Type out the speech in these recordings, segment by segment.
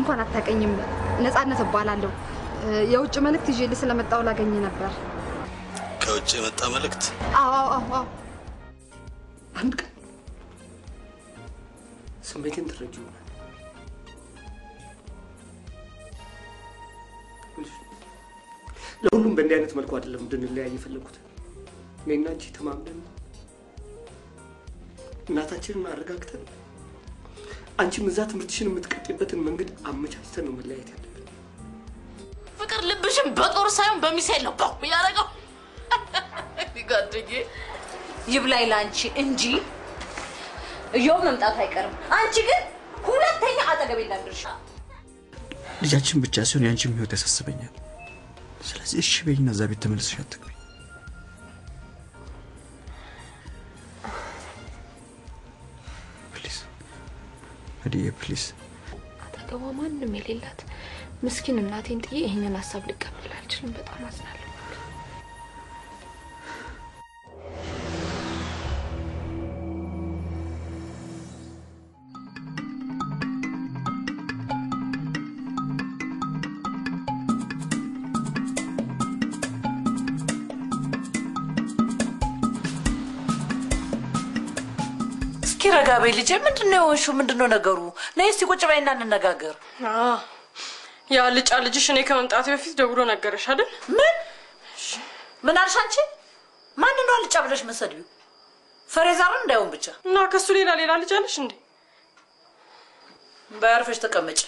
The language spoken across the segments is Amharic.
እንኳን አታውቀኝም። ነፃነት እባላለሁ። የውጭ መልእክት ይዤልህ ስለመጣሁ ላገኝህ ነበር። ከውጭ የመጣ መልእክት? አዎ አዎ አዎ። አንድ ቀን ስሜቴን ትረጂው ይሆናል። ለሁሉም በእንዲህ አይነት መልኩ አይደለም እንድንለያይ የፈለኩት። እኔና አንቺ ተማምነን እናታችንን አረጋግተን አንቺም እዛ ትምህርትሽን የምትቀጥይበትን መንገድ አመቻችተን ነው መለያየት ያለብን። ፍቅር ልብሽን በጦር ሳይሆን በሚሳኤል ነው ባው ያደረገው። ጓደኛዬ ይብላኝ ላንቺ እንጂ እዮብ መምጣቱ አይቀርም። አንቺ ግን ሁለተኛ አጠገቤ እንዳትደርሺ። ልጃችን ብቻ ሲሆን ያንቺም ህይወት ያሳስበኛል። ስለዚህ እሺ በይና እዛ ቤት ተመልሰሽ አትግቢ። Please እዲዬ please። አጠገቧ ማንም የሌላት ምስኪን እናቴን ጥዬ ይሄንን ሀሳብ ልቀበል አልችልም። በጣም አዝናለሁ። ረጋ በይ ልጄ። ምንድነው የሆንሽው? ምንድነው ነገሩ? ነይ እስቲ ቁጭ በይና እንነጋገር። ያ ልጫ ልጅሽ እኔ ከመምጣቴ በፊት ደውሎ ነገረሽ አይደል? ምን ምን አልሽ አንቺ? ማን ነው ልጫ ብለሽ መሰድቢው? ፈሬዛርን እንዳይሆን ብቻ። እና ከሱ ሌላ ሌላ ልጅ አለሽ እንዴ? በአርፈሽ ተቀመጭ።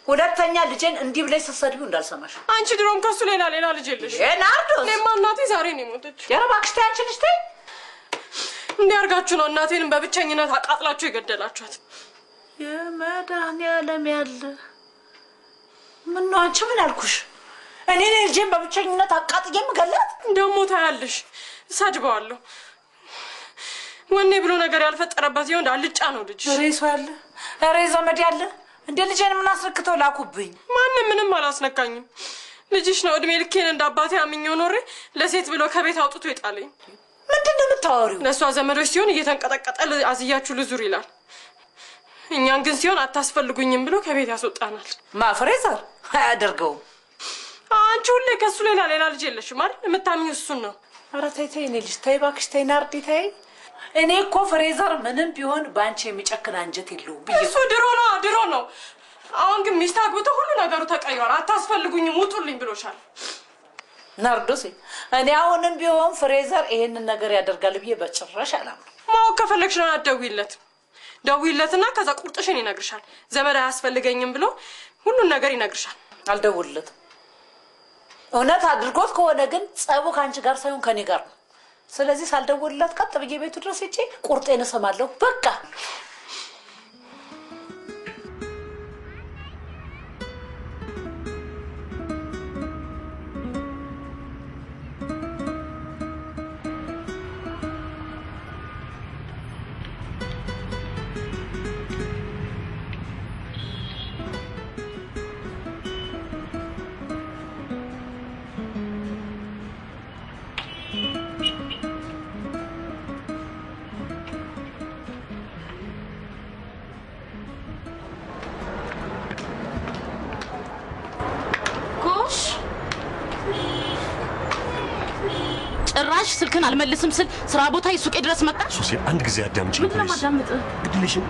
ሁለተኛ ልጄን እንዲህ ብለሽ ስትሰድቢው እንዳልሰማሽ። አንቺ ድሮም ከሱ ሌላ ሌላ ልጅ የለሽ። ናርዶስ፣ እኔማ እናቴ ዛሬ ነው የሞተችው። ኧረ እባክሽ ተይ አንቺ ልጅ ተይ። እንዲህ አድርጋችሁ ነው እናቴንም በብቸኝነት አቃጥላችሁ የገደላችኋት። የመድኃኒዓለም ያለ ምን ነው አንቺ ምን አልኩሽ? እኔ ልጄን በብቸኝነት አቃጥዬ የምገላት? ደግሞ ታያለሽ፣ እሰድበዋለሁ። ወኔ ብሎ ነገር ያልፈጠረበት ይሆን አልጫ ነው ልጅ። ኧረ ሰው ያለ፣ ኧረ ዘመድ ያለ እንደ ልጄን ምን አስነክተው ላኩብኝ? ማንም ምንም አላስነካኝም። ልጅሽ ነው እድሜ ልኬን እንደ አባቴ አምኜው ኖሬ ለሴት ብሎ ከቤት አውጥቶ የጣለኝ። ምንድን ነው የምታወሪው? ለእሷ ዘመዶች ሲሆን እየተንቀጠቀጠ አዝያችሁ ልዙር ይላል። እኛን ግን ሲሆን አታስፈልጉኝም ብሎ ከቤት ያስወጣናል። ማፍሬዘር አያደርገውም። አንቺ ሁሌ ከሱ ሌላ ሌላ ልጅ የለሽም አይደል? የምታምኚው እሱን ነው። ኧረ ተይ ተይ፣ እኔ ልጅ ተይ እባክሽ ተይ፣ ናርዲ ተይ። እኔ እኮ ፍሬዘር ምንም ቢሆን በአንቺ የሚጨክን አንጀት የለውም ብዬ እሱ ድሮ ነው ድሮ ነው። አሁን ግን ሚስት አግብቶ ሁሉ ነገሩ ተቀይሯል። አታስፈልጉኝም ውጡልኝ ብሎሻል። ናርዶስ፣ እኔ አሁንም ቢሆን ፍሬዘር ይሄንን ነገር ያደርጋል ብዬ በጭራሽ አላምንም። ማወቅ ከፈለግሽ ነው አትደውይለት። ደውይለትና ከዛ ቁርጥሽን ይነግርሻል። ዘመድ አያስፈልገኝም ብሎ ሁሉን ነገር ይነግርሻል። አልደውልለትም። እውነት አድርጎት ከሆነ ግን ጸቡ ከአንቺ ጋር ሳይሆን ከኔ ጋር ነው። ስለዚህ ሳልደውልለት ቀጥ ብዬ ቤቱ ድረስ ሄጄ ቁርጤን እሰማለሁ። በቃ ጭራሽ ስልክን አልመልስም ስል ስራ ቦታ ሱቄ ድረስ መጣ። ሶሲ አንድ ጊዜ አዳምጪኝ። ምንድን ነው የማዳምጥህ? ግድልሽም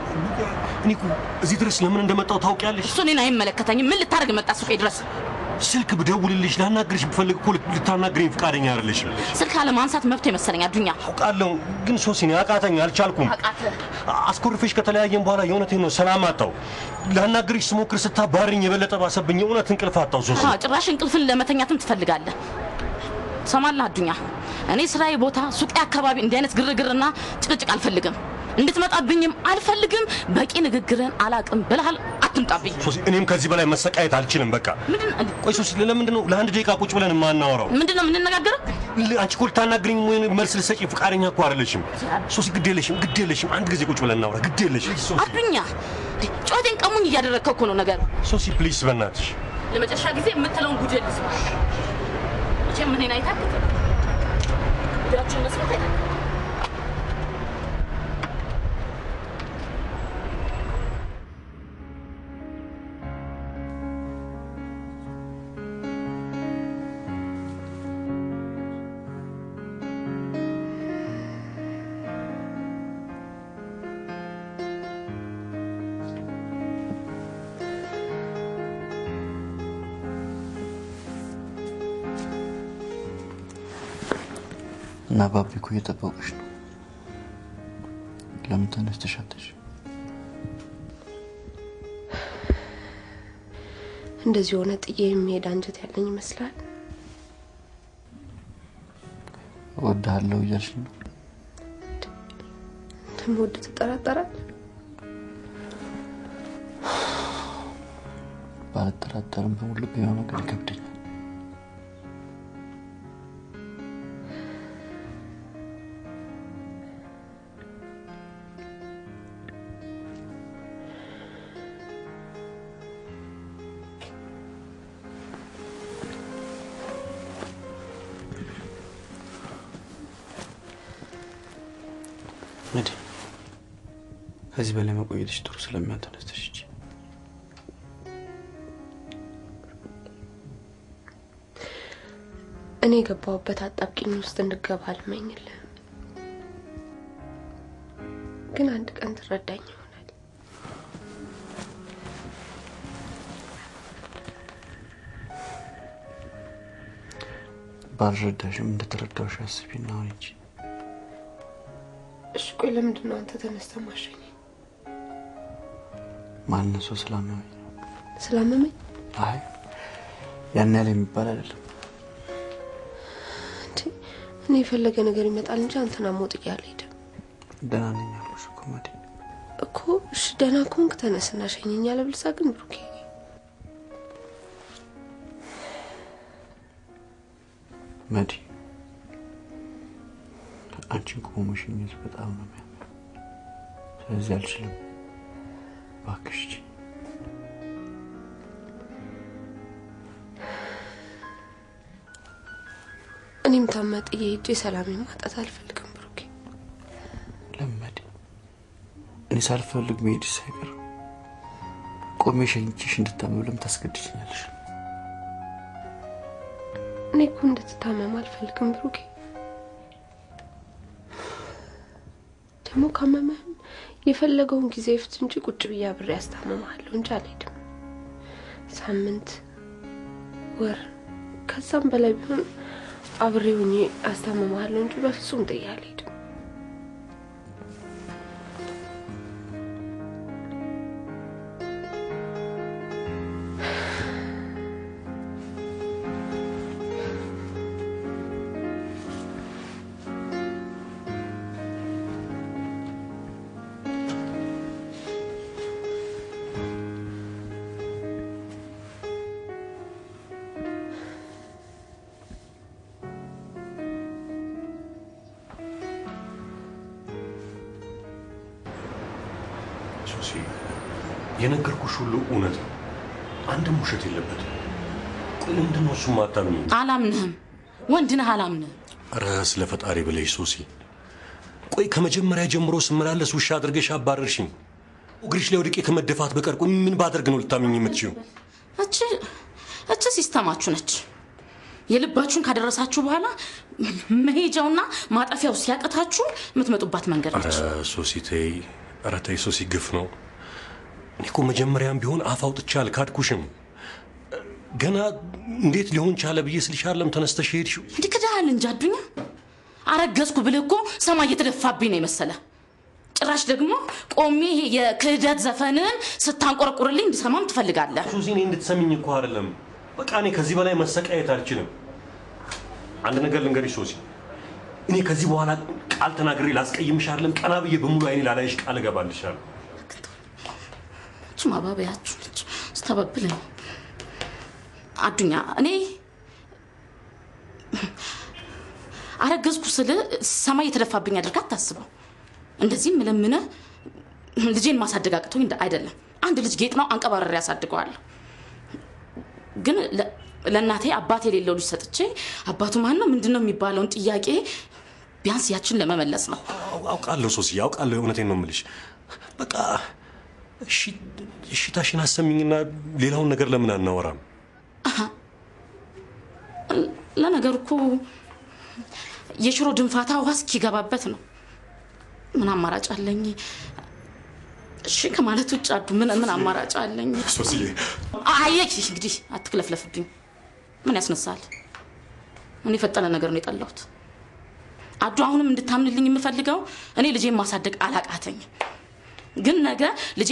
እኔ እኮ እዚህ ድረስ ለምን እንደመጣሁ ታውቂያለሽ? እሱ እኔን አይመለከተኝም። ምን ልታደርግ መጣ ሱቄ ድረስ? ስልክ ብደውልልሽ ላናግርሽ ብፈልግ እኮ ልታናግሪኝ ፈቃደኛ አይደለሽም። ስልክ አለማንሳት መብት መሰለኝ አዱኛ። አውቃለሁ፣ ግን ሶሲ እኔ አቃተኝ፣ አልቻልኩም። አቃተህ? አስኮርፌሽ ከተለያየን በኋላ የእውነቴን ነው ሰላም አጣሁ። ላናግርሽ ስሞክር ስታባሪኝ የበለጠ ባሰብኝ። የእውነት እንቅልፍ አጣሁ ሶሲ። ጭራሽ እንቅልፍን ለመተኛትም ትፈልጋለህ። ትሰማለህ አዱኛ፣ እኔ ስራዬ ቦታ ሱቄ አካባቢ እንዲህ አይነት ግርግርና ጭቅጭቅ አልፈልግም። እንድትመጣብኝም አልፈልግም። በቂ ንግግርን አላቅም ብለሃል፣ አትምጣብኝ። ሶሲ፣ እኔም ከዚህ በላይ መሰቃየት አልችልም። በቃ ቆይ ሶሲ፣ ለምንድን ነው ለአንድ ደቂቃ ቁጭ ብለን የማናወራው? ምንድን ነው የምንነጋገረው? አንቺ እኮ ልታናግሪኝ ወይ መልስ ልትሰጪኝ ፈቃደኛ እኮ አይደለሽም። ሶሲ፣ ግድ የለሽም፣ ግድ የለሽም። አንድ ጊዜ ቁጭ ብለን እናውራ። ግድ የለሽም አዱኛ። ጩኸቴን ቀሙኝ እያደረግከው እኮ ነው ነገሩ። ሶሲ please፣ በእናትሽ ለመጨረሻ ጊዜ የምትለውን ጉድ ልስማ። መቼም እኔን አይታክትም። ጉዳቸውን መስማት አይታክትም። እና ባቢ እኮ እየጠበቁሽ ነው። ለምን ተነስተሽ አትሄጂም? እንደዚህ ሆነ ጥዬ የሚሄድ አንጀት ያለኝ ይመስላል። እወድሃለሁ እያልሽ ነው? እንደምወድ ትጠራጠራለህ? ባልጠራጠርም በሙሉ ልቤ ነገር ይከብደኛል። ከዚህ በላይ መቆየትሽ ጥሩ ስለሚሆን ተነስተሽ ሂጂ። እኔ የገባሁበት አጣብቂኝ ውስጥ እንድገባ አልመኝልህም፣ ግን አንድ ቀን ትረዳኝ ይሆናል። ባልረዳሽም እንደተረዳሁሽ አስቢና አሁን ሂጂ። እሺ ቆይ ለምንድን ነው አንተ ተነስተህ ማሸኘኝ? ማነው ሰው ስላመመኝ ነው። ስላመመኝ? አይ ያን ያህል የሚባል አይደለም። እንዴ እኔ የፈለገ ነገር ይመጣል እንጂ አንተን አሞ ጥዬ አልሄድም። ደህና ነኝ አልኩሽ እኮ መዲ። እኮ እሺ ደህና ከሆንክ ተነስና ሸኘኝ፣ አለበለዚያ ግን ብሩኬ መዲ አንቺን ቆሞ መሸኘት በጣም ነው የሚያመኝ። ስለዚህ አልችልም። እባክሽ ሂጂ። እኔም ታማ ጥዬ ሄጄ ሰላሜን ማጣት አልፈልግም ብሩኬ። ለምን መዲ? እኔ ሳልፈልግ መሄድሽ ሳይቀር ቆሜ ሸኝቼሽ እንድታመም ለምን ታስገድጂኛለሽ? እኔ እኮ እንድትታመም አልፈልግም ብሩኬ። ደግሞ ካመመህም የፈለገውን ጊዜ ይፍት እንጂ ቁጭ ብዬ አብሬ አስታምምሃለሁ እንጂ አልሄድም። ሳምንት፣ ወር፣ ከዛም በላይ ቢሆን አብሬ ሆኜ አስታምምሃለሁ እንጂ በፍጹም ጥዬ አልሄድም። የነገርኩሽ ሁሉ እውነት ነው። አንድም ውሸት የለበትም። ቆይ ለምንድን ነው እሱን ማታምኚኝ? አላምንህም። ወንድ ነህ፣ አላምንህም። ኧረ ስለ ፈጣሪ ብለሽ ሶሲ፣ ቆይ ከመጀመሪያ ጀምሮ ስመላለስ ውሻ አድርገሽ አባረርሽኝ። እግርሽ ላይ ወድቄ ከመደፋት በቀር ቆይ ምን ባደርግ ነው ልታምኚኝ የምትችይው? እቺ system ኣችሁ ነች። የልባችሁን ካደረሳችሁ በኋላ መሄጃውና ማጠፊያው ሲያቅታችሁ የምትመጡባት መንገድ ነች። ኧረ ሶሲ ተይ፣ ኧረ ተይ ሶሲ፣ ግፍ ነው። እኔ እኮ መጀመሪያም ቢሆን አፍ አውጥቼ አልካድኩሽም። ገና እንዴት ሊሆን ቻለ ብዬ ስልሽ አይደለም ተነስተሽ ሄድሽው? እንዲህ ክደሃል እንጂ አዱኛ። አረገዝኩ ብልህ እኮ ሰማይ እየተደፋብኝ ነው የመሰለ። ጭራሽ ደግሞ ቆሜ ይሄ የክህደት ዘፈንን ስታንቆረቁርልኝ እንድሰማም ትፈልጋለህ። ሱዚ፣ እኔ እንድትሰሚኝ እኮ አይደለም። በቃ እኔ ከዚህ በላይ መሰቃየት አልችልም። አንድ ነገር ልንገርሽ ሶሲ፣ እኔ ከዚህ በኋላ ቃል ተናግሬ ላስቀይምሽ አይደለም፣ ቀና ብዬ በሙሉ አይኔ ላላይሽ ቃል እገባልሻለሁ። እቺ ማባበያችሁ ነች ስታባብለኝ። አዱኛ እኔ አረገዝኩ ስል ሰማይ የተደፋብኝ አድርጋ አታስበው። እንደዚህም ምለምነ ልጄን ማሳደግ አቅቶኝ አይደለም። አንድ ልጅ ጌጥ ነው፣ አንቀባረሬ ያሳድገዋለሁ። ግን ለእናቴ አባት የሌለው ልጅ ሰጥቼ አባቱ ማን ነው ምንድነው የሚባለውን ጥያቄ ቢያንስ ያችን ለመመለስ ነው። አውቃለሁ ሶሲ፣ አውቃለሁ። እውነቴን ነው የምልሽ። በቃ እሺ እሺታሽን አሰሚኝና ሌላውን ነገር ለምን አናወራም? ለነገሩ እኮ የሽሮ ድንፋታ ውሃ እስኪገባበት ነው። ምን አማራጭ አለኝ? እሺ ከማለት ውጭ አዱ ምን አማራጭ አለኝ? ሶሲዬ አየህ እንግዲህ አትክለፍለፍብኝ። ምን ያስነሳል? እኔ የፈጠነ ነገር ነው የጠላሁት። አዱ አሁንም እንድታምንልኝ የምፈልገው እኔ ልጄን ማሳደግ አላቃተኝ። ግን ነገ ልጄ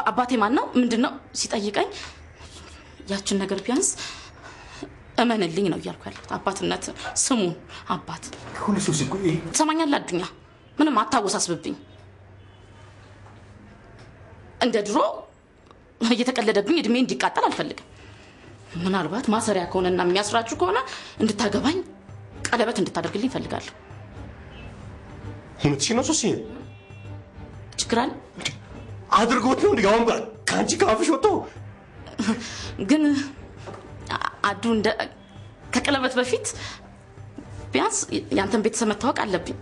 አባቴ ማን ነው ምንድነው ሲጠይቀኝ ያችን ነገር ቢያንስ እመንልኝ ነው እያልኩ ያለሁት። አባትነት ስሙ አባት ትሰማኛለህ አዱኛ? ምንም አታወሳስብብኝ። እንደ ድሮ እየተቀለደብኝ እድሜ እንዲቃጠል አልፈልግም። ምናልባት ማሰሪያ ከሆነና የሚያስራችሁ ከሆነ እንድታገባኝ ቀለበት እንድታደርግልኝ እፈልጋለሁ። እውነትሽን ነው ሶሲ? ችግር አለ? አድርጎት ነው እንዴ? አሁን ከአንቺ ከአፍሽ ወጥቶ ግን አዱ እንደ ከቀለበት በፊት ቢያንስ ያንተን ቤተሰብ መታወቅ አለብኝ።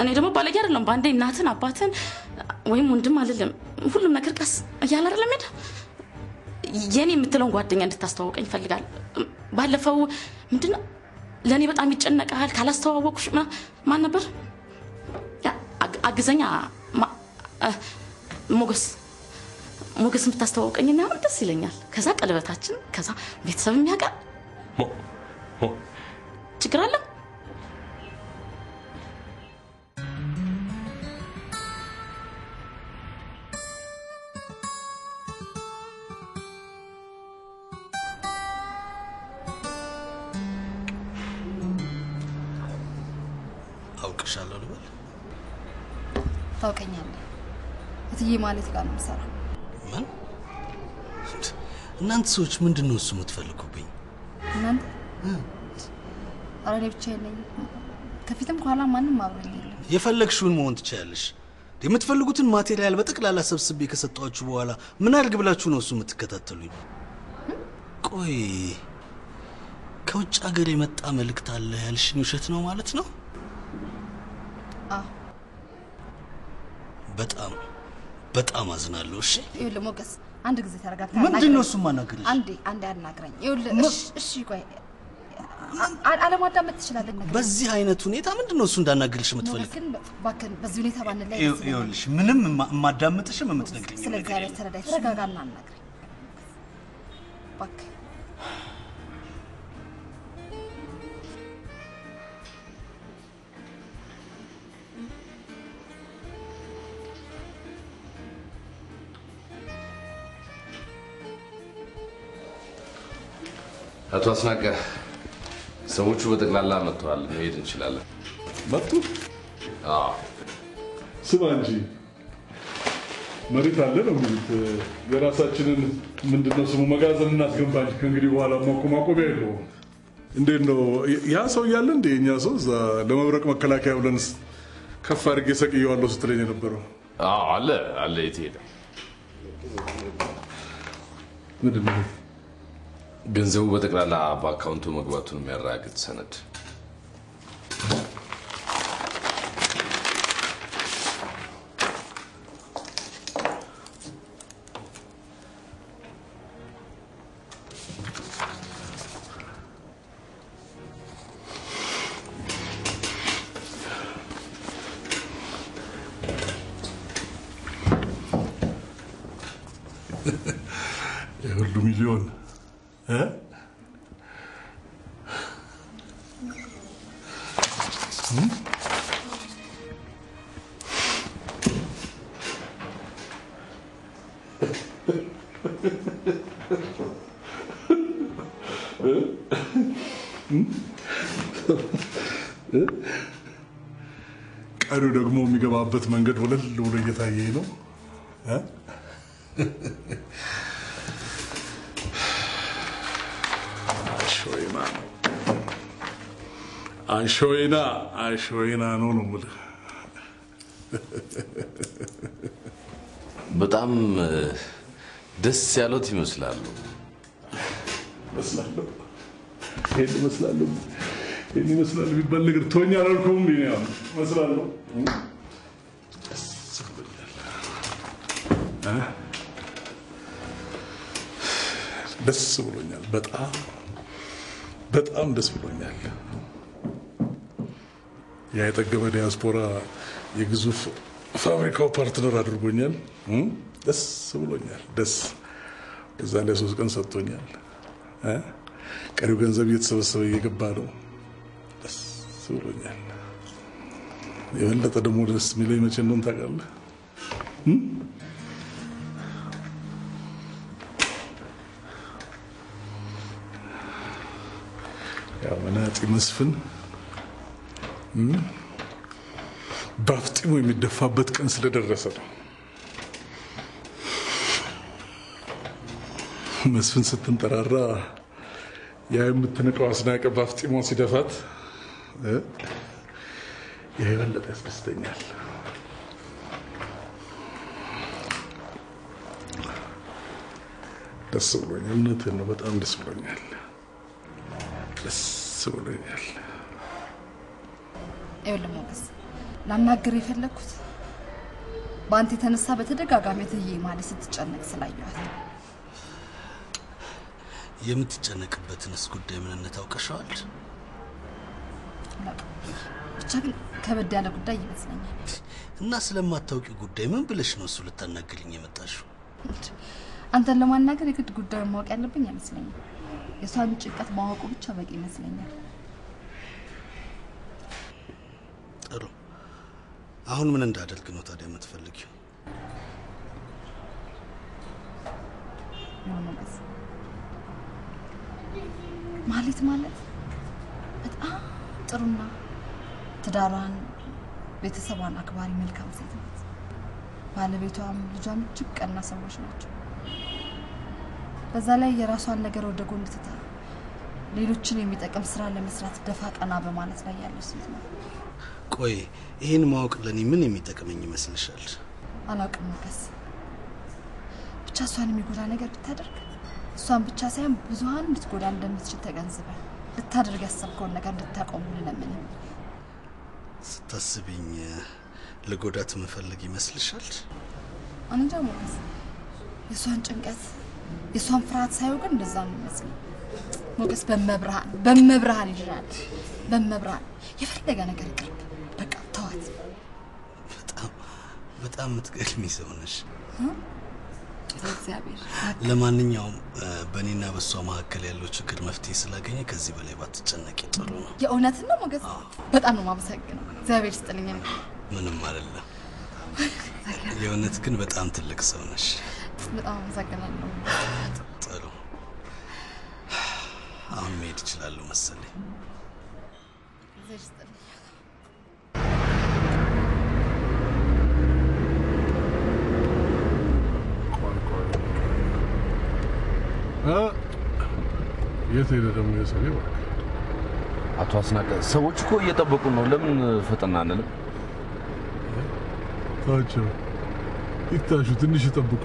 እኔ ደግሞ ባለጌ አይደለም። በአንዴ እናትን አባትን ወይም ወንድም አልልም። ሁሉም ነገር ቀስ እያለ አይደለም ሄደ። የኔ የምትለውን ጓደኛ እንድታስተዋውቀኝ እፈልጋለሁ። ባለፈው ምንድነው ለእኔ በጣም ይጨነቃል ካላስተዋወቅኩሽ ማን ነበር? አግዘኛ ሞገስ ሞገስ የምታስተዋውቀኝ እና ደስ ይለኛል። ከዛ ቀለበታችን፣ ከዛ ቤተሰብ የሚያውቃል። ችግር አለ? አውቅሻለሁ ልበል? ታውቀኛለህ። እትዬ ማለት ጋር ነው የምሰራው። ምን? እናንተ ሰዎች ምንድን ነው እሱ የምትፈልጉብኝ? እናንተ? ኧረ እኔ ብቻዬን ነኝ። ከፊትም ከኋላ ማንም አብሮኝ የለም። የፈለግሽውን መሆን ትችያለሽ። የምትፈልጉትን material በጠቅላላ ሰብስቤ ከሰጠኋችሁ በኋላ ምን አድርግ ብላችሁ ነው እሱ የምትከታተሉኝ? ቆይ ከውጭ ሀገር የመጣ መልእክት አለ ያልሽኝ ውሸት ነው ማለት ነው? አዎ። በጣም በጣም አዝናለሁ። እሺ ይኸውልህ ሞገስ፣ አንድ ጊዜ ተረጋግተህ ምንድን ነው እሱ የማናግርሽ? አንዴ አንዴ አናግረኝ። ይኸውልህ እሺ ቆይ አለማዳመጥ ትችላለህ። በዚህ አይነት ሁኔታ ምንድን ነው እሱ እንዳናግርሽ የምትፈልግ? ግን እባክህን በዚህ ሁኔታ ባንለያይ። ይኸውልሽ ምንም የማዳምጥሽም የምትነግሪኝ ስለ እግዚአብሔር ተረዳኝ፣ ተረጋጋና አናግረኝ እባክህ። አቶ አስናቀ ሰዎቹ በጠቅላላ መጥተዋል። መሄድ እንችላለን። መጡ? አዎ። ስማ እንጂ መሬት አለ ነው የሚሉት። የራሳችንን ምንድነው ስሙ መጋዘን እናስገንባ እንጂ ከእንግዲህ በኋላ ማቆሚያ የለውም። እንዴት ነው ያ ሰው እያለ እንደ የእኛ ሰው እዛ ለመብረቅ መከላከያ ብለን ከፍ አድርጌ ሰቅየዋለሁ ስትለኝ የነበረው? አዎ አለ አለ። የት ሄደ? ምንድን ነው? ገንዘቡ በጠቅላላ በአካውንቱ መግባቱን የሚያረጋግጥ ሰነድ። የሁሉ ሚሊዮን ቀሪው ደግሞ የሚገባበት መንገድ ወለል ብሎ እየታየኝ ነው። አሾይና አሾይና ነው ነው የምልህ። በጣም ደስ ያሉት ይመስላሉ። እመስላለሁ፣ ይሄን እመስላለሁ፣ ይሄን ይመስላል የሚባል ነገር ተወኝ አላልኩም። እኔ አሁን እመስላለሁ። ደስ ብሎኛል፣ ደስ ብሎኛል፣ በጣም በጣም ደስ ብሎኛል። ያ የጠገበ ዲያስፖራ የግዙፍ ፋብሪካው partner አድርጎኛል። ደስ ብሎኛል። ደስ እዛ ላይ 3 ቀን ሰጥቶኛል። ቀሪው ገንዘብ እየተሰበሰበ እየገባ ነው። ብሎኛል። የበለጠ ደግሞ ደስ የሚለኝ መቼ እንደሆነ ታውቃለህ? ያው መናጢ መስፍን ባፍጢሙ የሚደፋበት ቀን ስለደረሰ ነው። መስፍን ስትንጠራራ ያ የምትንቀው አስናቀ ባፍጢሟ ሲደፋት ያ የበለጠ ያስደስተኛል። ደስ ብሎኛል። እውነትህን ነው። በጣም ደስ ብሎኛል። ደስ ብሎኛል። ይኸውልህ ሞገስ፣ ላናግርህ የፈለግኩት በአንተ የተነሳ በተደጋጋሚ እትዬ ማለት ስትጨነቅ ስላየኋት ነው። የምትጨነቅበትንስ ጉዳይ ምንነት አውቀሸዋል? አላውቅም፣ ብቻ ግን ከበድ ያለ ጉዳይ ይመስለኛል። እና ስለማታውቂው ጉዳይ ምን ብለሽ ነው እሱ ልታናግሪኝ የመጣሽው? አንተን ለማናገር የግድ ጉዳዩን ማወቅ ያለብኝ አይመስለኝም። የእሷን ጭንቀት ማወቁ ብቻ በቂ ይመስለኛል። ጥሩ። አሁን ምን እንዳደርግ ነው ታዲያ የምትፈልጊው? ሞገስ፣ ማህሌት ማለት በጣም ጥሩና ትዳሯን ቤተሰቧን አክባሪ መልካም ሴት ናት። ባለቤቷም ልጇም እጅግ ቀና ሰዎች ናቸው። በዛ ላይ የራሷን ነገር ወደ ጎን ትታ ሌሎችን የሚጠቅም ስራ ለመስራት ደፋ ቀና በማለት ላይ ያለች ሴት ናት። ቆይ ይህን ማወቅ ለኔ ምን የሚጠቅመኝ ይመስልሻል? አላውቅም ሞገስ፣ ብቻ እሷን የሚጎዳ ነገር ብታደርግ እሷን ብቻ ሳይሆን ብዙሃን ልትጎዳ እንደምትችል ተገንዝበህ ልታደርግ ያሰብከውን ነገር እንድታቆም ልለምንህ። ስታስቢኝ ልጎዳት መፈለግ ይመስልሻል? እንጃ ሞገስ፣ የእሷን ጭንቀት የእሷን ፍርሃት ሳየው ግን እንደዛ ነው የሚመስለኝ። ሞገስ፣ በመብርሃን በመብርሃን ይሻል፣ በመብርሃን የፈለገ ነገር ይቅርብ፣ በቃ ተዋት። በጣም በጣም የምትገርሚ ሰው ነሽ። እግዚአብሔር። ለማንኛውም በእኔና በእሷ መካከል ያለው ችግር መፍትሄ ስላገኘ ከዚህ በላይ ባትጨነቂ ጥሩ ነው። የእውነትን ነው ሞገስ፣ በጣም ነው የማመሰግነው። እግዚአብሔር ይስጥልኝ። ምንም አይደለም። የእውነት ግን በጣም ትልቅ ሰው ነሽ። በጣም አመሰግናለሁ። ጥሩ፣ አሁን መሄድ እችላለሁ መሰለኝ። እግዚአብሔር ይስጥልኝ። የት ሄደ ደግሞ የሰውዬው? አቶ አስናቀ፣ ሰዎች እኮ እየጠበቁ ነው። ለምን ፈጠን አንልም? ተዋቸው፣ ይታሹ፣ ትንሽ ይጠብቁ።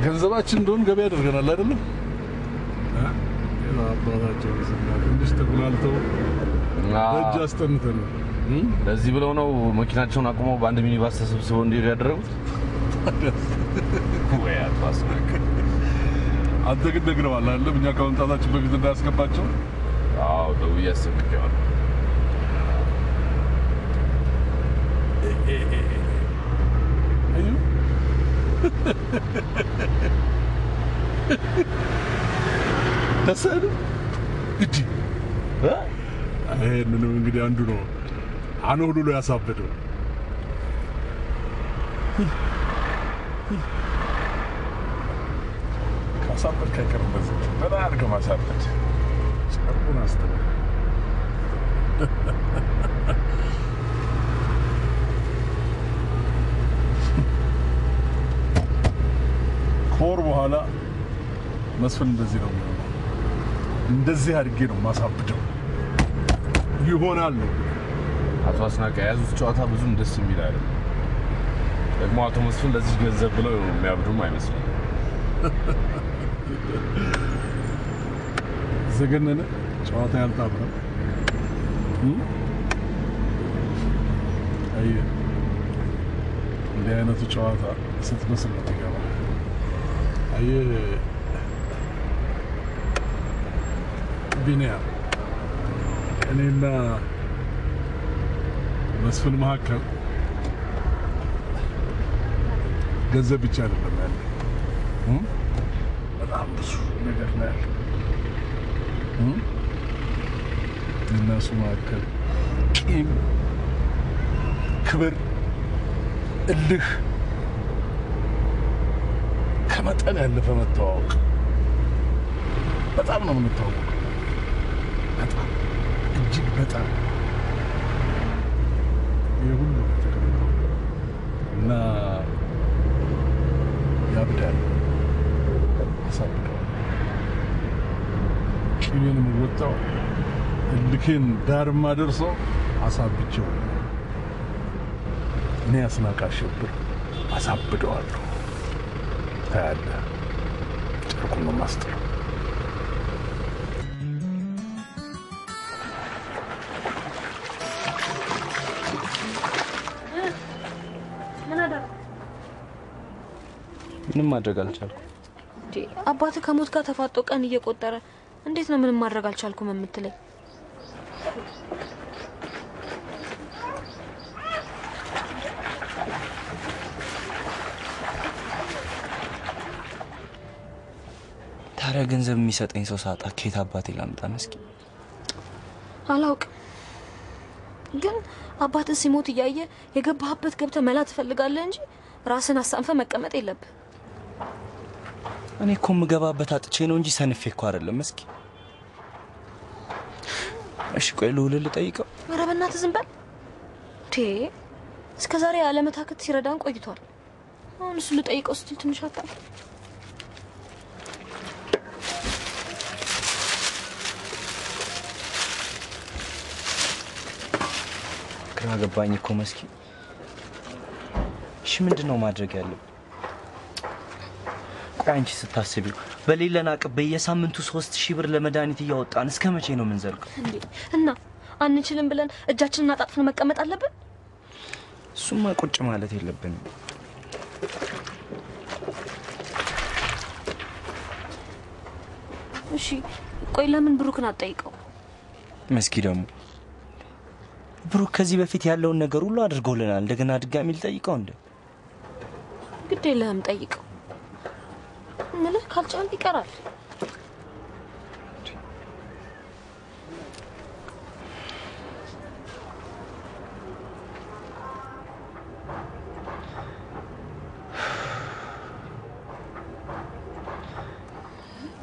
ገንዘባችን እንደሆን ገበያ ያደርገናል አይደለም? አባታቸው ትንሽ ተጉላልተው በእጅ አስጠንተን ነው። ለዚህ ብለው ነው መኪናቸውን አቁመው በአንድ ሚኒባስ ተሰብስበው እንዲሄዱ ያደረጉት። ወይ አቶ አስናቀ፣ አንተ ግን ነግረዋል አይደለም? እኛ ከመምጣታችን በፊት እንዳያስገባቸው። አዎ፣ ደውዬ አስጠንቅቄዋለሁ። ደስ አይልም? እንዲህ ይሄንንም እንግዲህ አንዱ ነው አኖሉሎ ያሳበደው። ካሳበድክ አይቀርም በዚህ በጣም አድርገህ ማሳበድ። ጨርቁን አስተው። ከወር በኋላ መስፍን እንደዚህ ነው የሚሆነው። እንደዚህ አድርጌ ነው ማሳብደው ይሆናል ነው። አቶ አስናቀ የያዙት ጨዋታ ብዙም ደስ የሚል አይደለም። ደግሞ አቶ መስፍን ለዚህ ገንዘብ ብለው የሚያብዱም አይመስለኝም። ዘገነነ ጨዋታ ያልጣም ነው። አየህ፣ እንዲህ አይነቱ ጨዋታ ስትመስል ነው የሚገባ። አየህ ቢኒያም፣ እኔና መስፍን መካከል ገንዘብ ብቻ አይደለም ያለ። በጣም ብዙ ነገር ነው ያለው። እነሱ መካከል ቂም፣ ክብር፣ እልህ፣ ከመጠን ያለፈ መተዋወቅ። በጣም ነው የምንተዋወቀው። በጣም እጅግ በጣም ይህ ሁሉ ተቀምጦ እና ያብዳል፣ ያሳብደዋል። ቂሜን የምወጣው እልኬን ዳር የማደርሰው አሳብቼው ነው። እኔ አስናቀ አሸብር አሳብደዋለሁ። ታያለህ፣ ጨርቁን ነው የማስጥለው። ምን አደረግ? ምንም ማድረግ አልቻልኩም። እንዴ አባትህ ከሞት ጋር ተፋጦ ቀን እየቆጠረ እንዴት ነው ምንም ማድረግ አልቻልኩም የምትለኝ? ታዲያ ገንዘብ የሚሰጠኝ ሰው ሳጣ ከየት አባቴ ላምጣ? መስኪ አላውቅም፣ ግን አባትህ ሲሞት እያየ የገባህበት ገብተህ መላ ትፈልጋለህ እንጂ ራስን አሳንፈህ መቀመጥ የለብህ። እኔ እኮ የምገባበት አጥቼ ነው እንጂ ሰንፌ እኮ አይደለም። መስኪ እሺ ቆይ ልዑልን ልጠይቀው። ኧረ በእናትህ ዝም በል። እስከ ዛሬ ያለመታከት ሲረዳን ቆይቷል። አሁን እሱ ልጠይቀው ስትል ትንሽ አታፍር? ግራ ገባኝ እኮ መስኪ። እሺ ምንድን ነው ማድረግ ያለብን? ቆይ አንቺ ስታስቢው በሌለን አቅም በየሳምንቱ 3000 ብር ለመድኃኒት እያወጣን እስከ መቼ ነው የምንዘልቀው? እንዴ እና አንችልም ብለን እጃችንን አጣጥፈን መቀመጥ አለብን? እሱማ ቁጭ ማለት የለብንም። እሺ ቆይ ለምን ብሩክን አትጠይቀው? መስኪ ደግሞ ብሩክ ከዚህ በፊት ያለውን ነገር ሁሉ አድርጎልናል። እንደገና ድጋሚ ልጠይቀው እንዴ? ግድ የለህም ጠይቀው። ምልህ ካልቻል ይቀራል።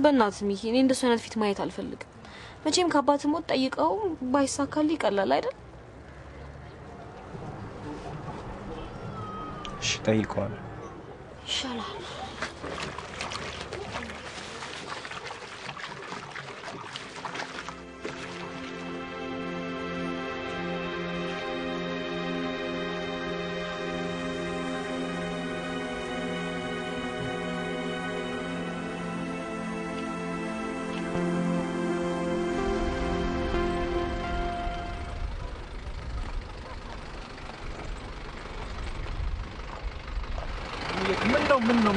በእናትህ ሚኪ፣ እኔ እንደሱ አይነት ፊት ማየት አልፈልግም። መቼም ከአባትህ ሞት ጠይቀው ባይሳካልህ ይቀላል አይደል? እሺ ጠይቀዋለሁ። ይሻላል።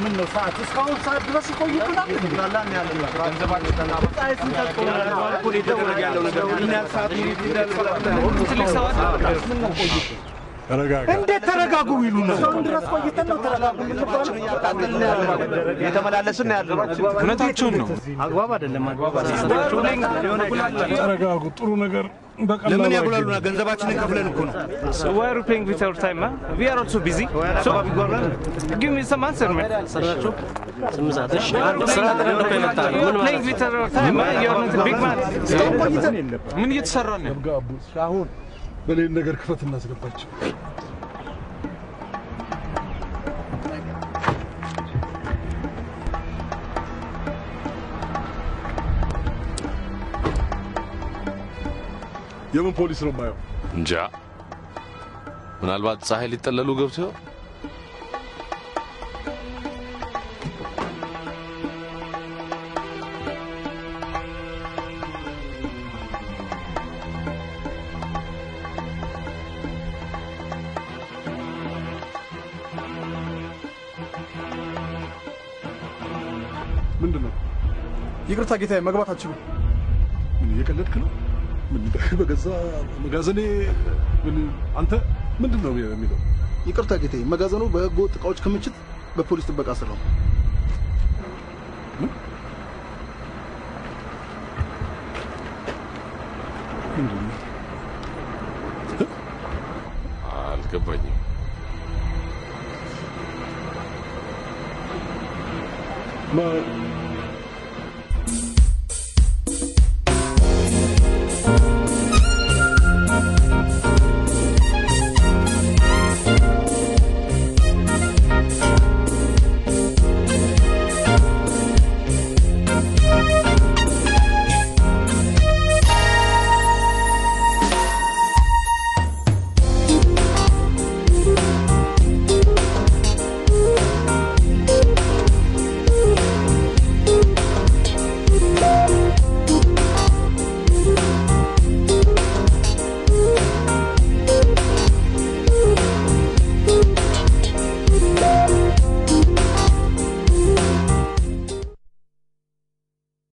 ምን ነው ሰዓት እስካሁን ሰዓት ድረስ ይቆይብናል። እንዴት ተረጋጉ ይሉናል። እስካሁን ድረስ ቆይተን ነው ተረጋጉ የምንባለው። የተመላለስን ነው ያለነው። እውነታቸውን ነው። አግባብ አይደለም። ተረጋጉ። ጥሩ ነገር በቀላሉ ለምን ያጉላሉና? ገንዘባችንን ከፍለን እኮ ነው። So why are you playing with our time, huh? We are also busy. So give me some answer, man. You are playing with our time, huh? You are not a big man. ምን እየተሰራ ነው? አሁን በሌል ነገር ክፈት እናስገባቸው። የምን ፖሊስ ነው የማየው? እንጃ፣ ምናልባት ፀሐይ ሊጠለሉ ገብተው። ምንድን ነው? ይቅርታ ጌታዬ፣ መግባት አትችሉም። ምን እየቀለድክ ነው? ምን በገዛ መጋዘኔ ምን አንተ ምንድን ነው የሚለው? ይቅርታ ጌታዬ፣ መጋዘኑ በህገ ወጥ እቃዎች ክምችት በፖሊስ ጥበቃ ስር ነው። ምንድን ነው? አልገባኝም።